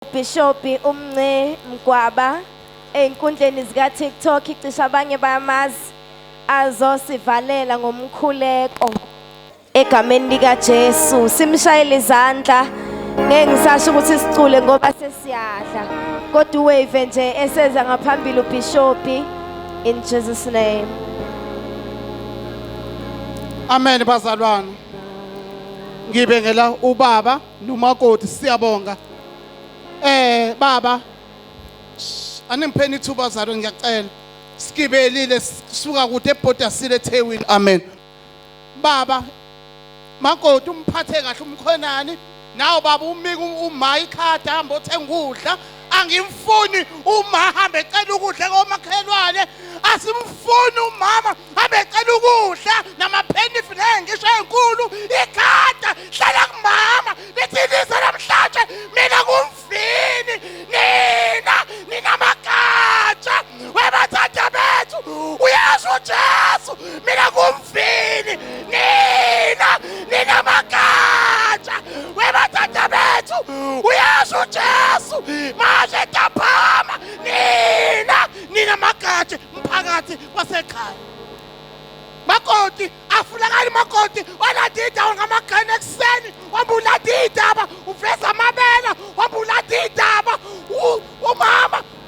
Bishop uMnce Mgwaba ey'nkundleni zika-TikTok cishe abanye bayamazi azosivalela ngomkhuleko egameni likaJesu. Simshayele izandla, ngeke ngisasho ukuthi sicule ngoba sesiyadla, kodwa uwave nje eseza ngaphambili uBishop in Jesus name. Amen bazalwane. Ngibengela ubaba nomakoti, siyabonga. Baba, animpheni ithuba bazalwane, ngiyacela. Sigibelile sisuka kude eBhodasile eThekwini. Amen. Baba makoti umphathe kahle umkhonani. Nawe baba umike uma ikhadi hamba othenga ukudla. Angimfuni uma ahambe ecela ukudla komakhelwane. Asimfuni umama ahambe ecela ukudla namaphenifi nengisho enkulu. Ikhadi hlala kumama lithi lize namhlanje mina ngumvini, nina ninamagatsha webathatha bethu. Uyasho uJesu, mina ngumvini, nina ninamagatsha webathatha bethu. Uyasho uJesu manje taphama, nina ninamagatsha mphakathi wasekhaya. Makoti afunakali, makoti walanda iy'ndaba ngamagane ekuseni, wambulanda iy'ndaba, uveza amabele, wambulanda iy'ndaba.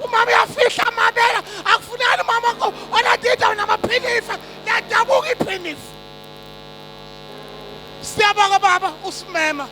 Umama uyafihla amabele, akufunakali umama walanda iy'ndaba namaphinifa, liyadabuka iphinifa. Siyabonga baba usimema,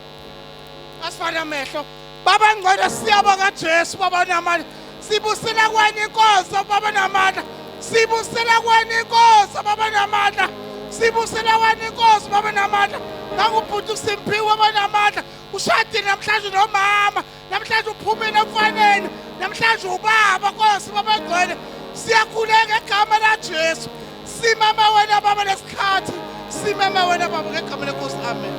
asifane amehlo baba ngcwele. Siyabonga Jesu baba namandla, sibusela kwena inkosi baba namandla, sibusela kwena inkosi baba namandla, sibusela wena inkosi baba namandla. Nangubhuti uSimphiwe baba namandla, ushadile namhlanje nomama, namhlanje uphumile emfaneni, namhlanje ubaba Nkosi baba ngcwele. Siyakhuleka egama laJesu, simama wena baba lesikhathi, simama wena baba ngegama lenkosi. Amen.